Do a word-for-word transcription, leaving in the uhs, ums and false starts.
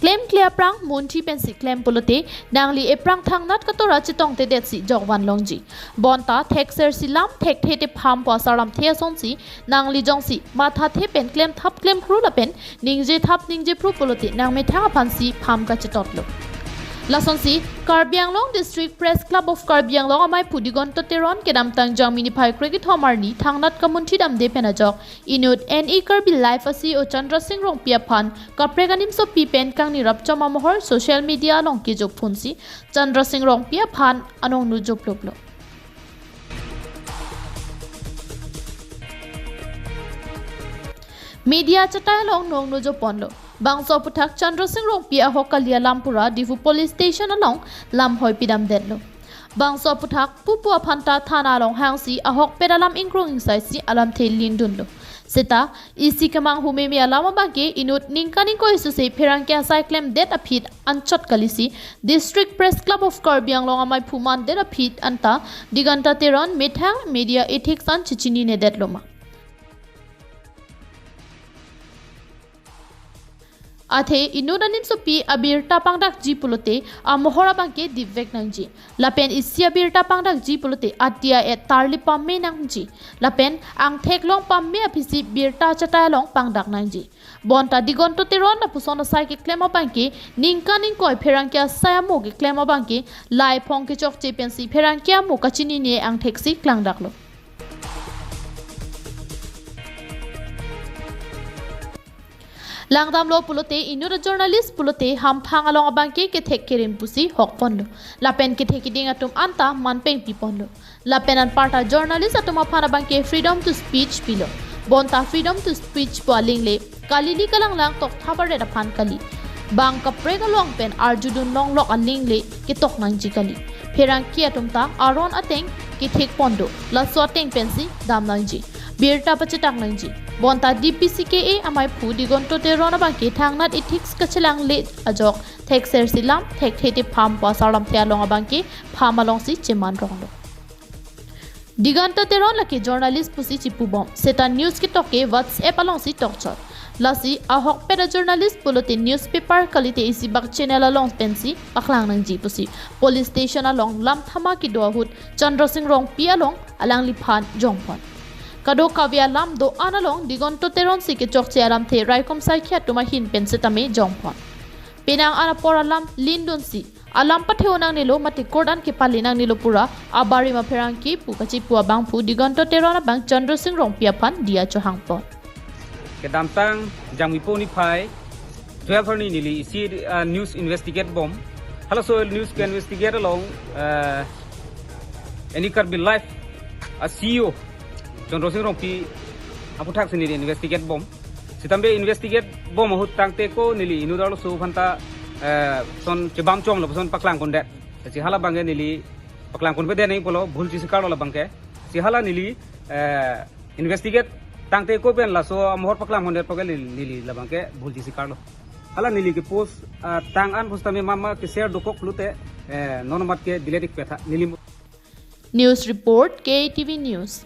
Klemkle aphrang munthi pensi klem pulote nangli ephrang thangnat katora chetongtedetsi jokvan longji. Bonta theksersi lam thekthe tepham pu asarlamthe asonsi nangli jongsi mathathe pen klemthap klemphru lapen ningjethap ningjephru pulote nangmethang aphansi pham kachetotlo. Lasonsi Karbi Anglong District Press Club of Karbi Anglong amaiphu Digonto Teron kedamtang Jangmi niphai krekethom arni thangnat kamunthi damde pen ajok inut N E Karbi Live a-C E O Chandra Singh Rongpi aphan kaprek animsopi pen kangni rapchom amohor social media along kejok phunsi Chandra Singh Rongpi aphan anongnu joploplo. Media achatai along nongnu joponlo. Bangso aphuthak Chandra Singh Rongpi ahok kali alam pura Diphu Police Station along lamhoi pidamdetlo. Bangso aphuthak pupu aphanta thana along hangsi ahokpet alam ingkrung ingsaisi alamthe lindunlo. Seta isi kemang humeme alam abangke inut ningkan ingkoi suse pherangke asai klemdet aphi anchot kalisi District Press Club of Karbi Anglong amaiphu mandet aphi anta Digonto Teron methang media ethics an chechinine detloma. Athe inut animsopi abirta pangdakji pulote amohor abangke dipvek nangji. Lapen isi abirta pangdakji pulote atia et tarli pame nangji. Lapen angthek long pame aphisi birta achatai along pangdak nangji. Bonta Digonto Teron lapuson asai keklem abangke ningkan ingkoi pherangke asai amo keklem abangke lai phong kechokche pensi pherangke amo kachinine angtheksi klangdaklo. Langdamlo pulote inut a-journalist pulote hamphang along abangke kethek kerim pusi hokponlo. Lapen kethek keding atum anta manpeng piponlo. Lapen anparta journalist atum aphan abangke freedom to speech pilo. Bonta freedom to speech pu aling le kalili kalanglang tokthap aret aphan kali. Bang kaprek along pen arjudun longlok aling le ketok nangji kali. Pherangke atum ta aron ateng kethekpon do, laso ateng pensi dam nangji. Birta pachetak nangji. Bonta D P C K A amaiphu Digonto Teron abangke thangnat ethics kachelangle ajok theksersi lam thekthe tepham pu asarlamthe along abangke pham alongsi cheman ronglo. Digonto Teron lake journalist pusi chipubom. Seta news ketok ke WhatsApp alongsi tokchot. Lasi ahokpet a-journalist pulote newspaper kalite isi bak channel along pensi paklang nangji pusi police station along lam thama kedo ahut Chandra Singh Rongpi along alangliphan jongpon. Kadokave alam do-an along Digonto Teron si kechokche alamthe raikom saikhi atum ahin pen setame jongpon. Penang an apor alam lindunsi alam patheo nangnelo mate court an kepale nangnelo pura abarim apherangke pu kachipu abangphu Digonto Teron abang Chandra Singh Rongpi aphan diya chohangpon. Kedamtang Jangmipo niphai twelve arni neli isi, ah, news investigate bom. Halaso news ke investigate along, ah, N E Karbi Live a-C E O Chandra Singh Rongpi aphuthak si neli investigate bom. Sitame investigate bom ahut tangte ko neli inut arloso aphanta, eh, son chebam chomlo son paklangpondet. Si hala abangke neli paklangponpedet nangji pulo bhul chisikarlo labangke. Si hala neli, eh, investigate tangte ko pen laso amohor paklangpondet puke neli, neli labangke bhul chisikarlo. Hala neli kepost, ah, tang an post tame mama ke-share dokok pulote, eh, non amat ke delete ik petha neli. News report, K T V News.